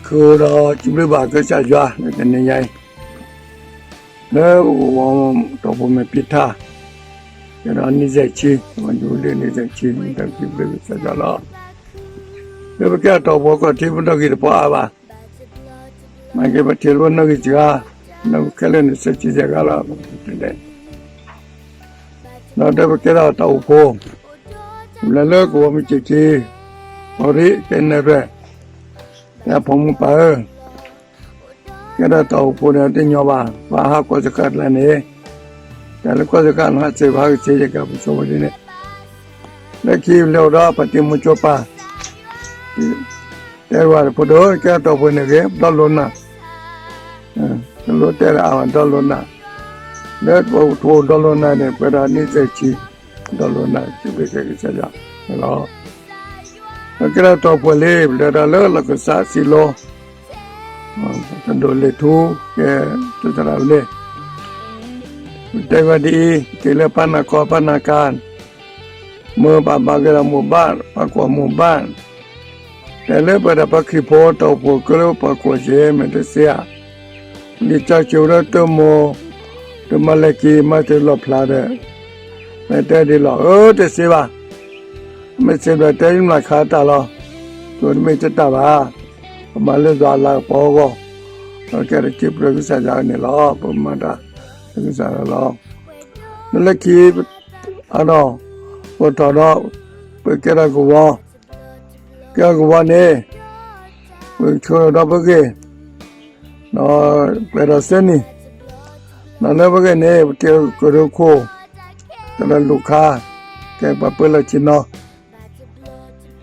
ဃုာ်ဒီးစံးဘျုးဘၣ်ကစၢ်ယွၤလၢတနံၤညါအံၤ, လၢပကဝီၤတီၢ်ဖိမဲာ်ဖံးထါ, ကဲဒီးနံၣ်စဲးဆံ, နံၣ်စဲးဆံ တၢ်စံးဘျုးကစၢ်ယွၤလီၤ. လၢပကဲထီၣ်တီၢ်ဖိခီၣ်ထံး ပနီၣ်ဂံၢ်တပှၤအါဘၣ်, မ့ၢ်က့ၤပထံၣ်လၢပနီၣ်ဂံၢ်စှၤ, နီၣ်ဂံၢ်ခဲလၢာ်န့ၣ်ဆၢဆံယဲၢ်ဂၤလီၤ. ဒီးတဲပကဲထီၣ်တၢ်အိၣ်ဖှိၣ်, လၢလၢကဝီၤမုၢ်ဆ့ၣ်ခံ, ပှၤရ့ကဲနဲၣ်ရဲၣ်, တဲဖိမုၣ်ပၢ်ဧၢ, ကဲထီၣ်တၢ်အိၣ်ဖှိၣ်န့ၣ်တညီဘၣ်, ပှၤဟးကီၢ်စခါတကျါန့ၣ်, တၢ်လၢကီၢ်စခါန့ၣ်ဟးစ့ၢ်ကီးဟးက့ၤစ့ၢ်ကီး ပဆိမိၣ်ဒ်န့ၣ်, လၢခံပလဲၤအိၣ်ဒီးပှၤတံၤမုၢ်ကၠိပၢ်, တဲဝဲဖိဒိၣ် ကဲထီၣ်တၢ်အိၣ်ဖှိၣ်န့ၣ်ဂ့ၤ ဒီလိာ်နၤ, တလိၣ်တဲလၢအဝဲဒီလိာ်နၤ, လၢပထိၣ်ဒီလိာ်နၤန့ၣ် ပှဲၤဒီးနံၣ်စဲးဆံ, ဒီလိာ်နၤ စံးဘျုးကစၢ်ယွၤန့ၣ်လီၤ. ပကဲထီၣ်တၢ်အိၣ်ဖှိၣ်လံ ပလဲၤဒီးလၢလီၢ်ကစၢ်စံၣ်လိၤ, တဒိၣ်လ့ၣ်ထူ, ကဲ, တသရၣ်လ့ၣ်, ပတဲဝဲဒ်အံၤ, က့ၤလၢပၢ်နၤကီၢ်ပၢ်နၤကၤ, မ့ၢ်ပၢ်ဘၣ်ကဲဒီးမိၢ်ဘၣ်, ပှၤကွၢ်မိၢ်ဘၣ်, တဲလၢပဝဲဒၣ်ပှၤခရံာ်ဖိတၢ်အိၣ်ဖှိၣ်ကဲလၢပှၤကွၢ်စ့ၢ် မ့ၢ်တစ့ဧါ, လံာ်စီဆှံဝဲဒၣ်တမိၢ်, တမၤလဲၤက့ၤမၤတလီၢ်ဖျါဒီး, မ့ၢ်တဲဒ်လီၤ အၢ တစ့ဘၣ်, မ့ၢ်စ့ဘၣ်တဲယမၤခါတၢ်လီၤ, တိၢ်တမ့ၢ်တတၢ်ဘၣ်, ပမၤလၢယွၤအလၤကပီၤအဂီၢ်, ဒီးကဲထီၣ်စံးဘျုးကစၢ်ယွၤန့ၣ်လီၤ, ပမၤတၢ်လၢကစၢ်ယွၤလီၤ. လၢလၢခံ အဒီး ပထီၣ်ဒီး ပကဲထီၣ်ကဝီၤ, ကဲထီၣ်ကဝီၤန့ၣ် ပဆှၢဒီးပဂ့ၢ်, ဒီးပှဲၤဒီးသၢနံၣ်, ဒီးလၢပဂ့ၢ်န့ၣ် ပထံၣ်ကရၢခိၣ်, တဲဒီးလူၤခါ, ကဲပှၤပၢလီၢ်ဆ့ၣ်နီၤ,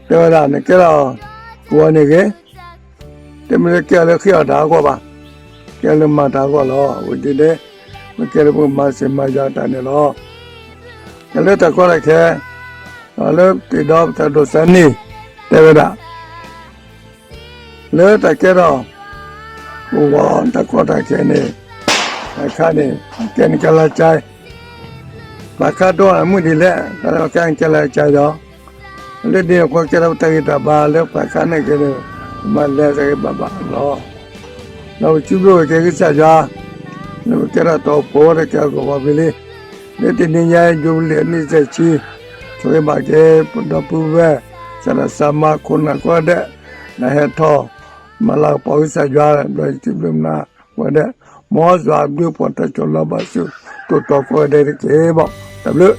တဲဝဲဒၣ်န့ၣ်ကဲထီၣ်ကဝီၤန့ၣ်ဂ့ၤ, တမ့ၢ်လၢကဲလၢဃ့အီၣ်တၢ်အဂီၢ်ဘၣ်, ကဲလၢမၤတၢ်အဂီၢ်လီၤ. အဝဲဒ်န့ၣ် ပကဲလၢပကမၤစၢၤမၤယွၤတၢ်န့ၣ်လီၤ. ကဲလၢတၢ်ကီတၢ်ခဲ, ဒီးလၢတ့ၢ်ဒီးပတၢ်ဒိးသးန့ၣ် တဲဝဲဒၣ် လၢတၢ်ကဲထီၣ် ကဝီၤတၢ်ကီတၢ်ခဲန့ၣ် အခါန့ၣ် ကဲနကလါကါ, ပှၤခါဒိၣ်မုၢ်ဒ်လဲၣ် တၢ်လၢကဲနကလါကါဒီး လၢဒ်န့ၣ်အဃိ ကဲထီၣ်ပတၢ်ဂံၢ်တၢ်ဘါလၢပှၤခါန့ၣ်က့ၤန့ၣ် ပမၤလဲၤသးဂ့ၤဘၣ်ဘၣ်လီၤ. ဒီးပစံးဘျုးက့ၤကစၢ်ယွၤ လၢပကဲထီၣ်တၢ်အိၣ်ဖှိၣ်ဒီးကဲထီၣ်ကဝီၤဖဲလံ, လၢတနံၤညါ ယူဘလံၤအနံၣ်စဲးဆံ ဆိၣ်ဂ့ၤဘၣ်က့ၤ ပဒီပုၢ်ဝဲၢ် သရၣ်စၢ်မါ ခိၣ်နၢ်ကိးဂၤဒဲး လၢဟဲထီၣ် မၤလၤကပီၤကစၢ်ယွၤ ဒီးစံးဘျုးမနၤကိးဂၤဒဲး, မ်ယွၤအဘျုးအဖှိၣ်တၢ်ဆိၣ်လီၤဘၣ်ဆူ တိၢ်တီၤကိးဂၤဒဲးတက့ၢ်ဘၣ်. တၢ်ဘျုး